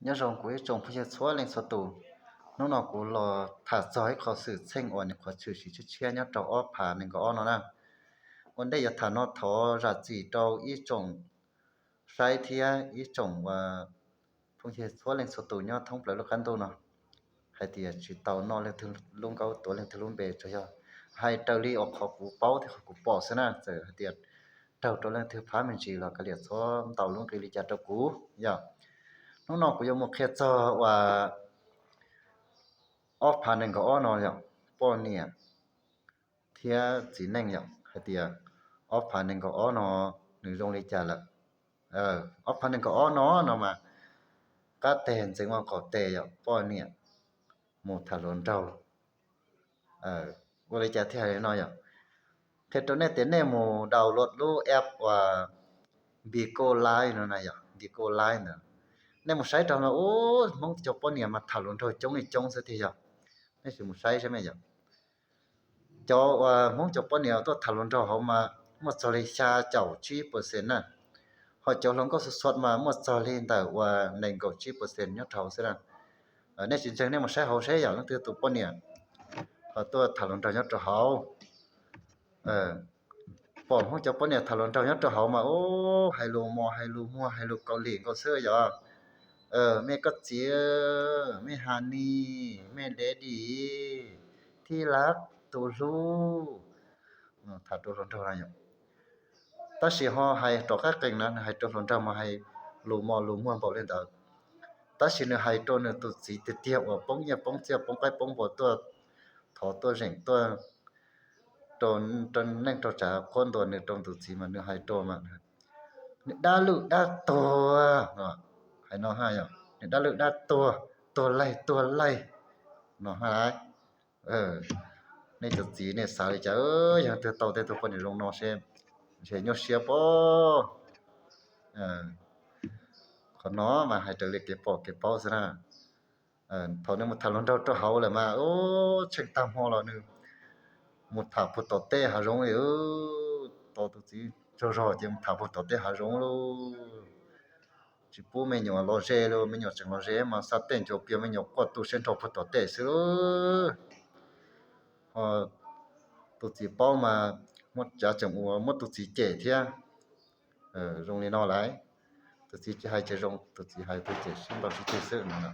Nyob zoo kuv ib tsoom phooj ywg txhua leej txhua tus, hnub no kuv los tham txog ib qho xwm txheej uas nws qhuav tshwm sim tshiab tshiab nyob rau ob phav nees nkaum ob no na. Ua ntej yuav tham no thov zam txim rau ib tsoom saib thiab ib tsoom phooj ywg txhua leej txhua tus nyob thoob plaws lub qab ntuj no hais tias tsis tau noj leej twg lub nkaub tuav leej twg lub npe, tsuas yog hais raws li uas qhov kuv paub thiab qhov kuv pom xwb na. Txawm hais tias raug rau leej twg phab me ntsis los kav liam txhob ntaus lub nqi li cas rau kuv yom. Hnub no kuv yuav mus qhia txog uas ob phav nees nkaum ob no yom, poj niam thiab txiv neej yom, hais tias ob phav nees nkaum ob no nws zoo li cas lawm. Ob phav nees nkaum ob no no mas qab teg ntxeev ua qaum teg yom, poj niam mus tham hluas nraug. Ua li cas thiaj hais li no yom? Qhia rau nej tias nej mus download lub app uas Bigo Live no na yom, Bigo Live ntawd. Nej mus saib rau mas ub, Hmoob cov poj niam mas tham hluas nraug coob li coob xwb tiag yog. Nej sim mus saib saib me yom. Cov uas Hmoob cov poj niam tuaj tham hluas nraug hauv mas muaj txog li xya caum tsib percent na. Ho cov hluas nkauj xuv xuav mas muaj txog li ntawm uas nees nkaum tsib percent nyob rau hauv xwb na. Nej tsis ntseeg nej mus saib hauv seb yom, leej twg tus poj niam ho tuaj tham hluas nraug nyob rau hauv. Pom Hmoob cov poj niam tham hluas nraug nyob rau hauv mas ub, hais lus mos hais lus muag hais lus Kaus Lim nkaus xwb yom. Me koj txiv, me honey, me daddy, thib lab, tus hlub, tham rau hluas nraug na yom. Tab sis ho hais rov qab qees na, nws hais rau hluas nraug mas hais lus mos lus muag npaum li ntawd. Tab sis nws hais rau nws tus txiv tiag tiag uas poob nyiaj poob txiaj poob qaib poob npua tuaj thov tuaj zeem tuaj rau neej rau tsav quab ntua nws rau tus txiv mas nws hais rau mas nws dab lwj dab tuag, hais no, nws dab lwj dab tuag, tuag laig tuag laig no. Nej cov txiv nej xav li cas, yog twg tau tej tug poj niam zoo no seb ntshe nyuaj siab pob. Qhov no mas hais raws li kev pom kev paub xwb na. Thaum nws mus tham hluas nraug rau hauv lawm mas ub, tsheej tag hmo los nws mus tham puag tom tej hav zoov li. Tau tus txiv tsaug zog ces mus tham puag tom tej hav zoov lauj. Tsis pub me nyuam los ze li, me nyuam tseem los ze mas xa tej ncuav pias me nyuam quaj tu siab nrho puag tom tej xwb lauj. Ho tus txiv paub mas muab cav tseem ua muab tus txiv cem thiab. Zoo li no lauj. Tus txiv tsis hais ces zoo, tus txiv hais tus cem sib ntaus sib ceg xwb no.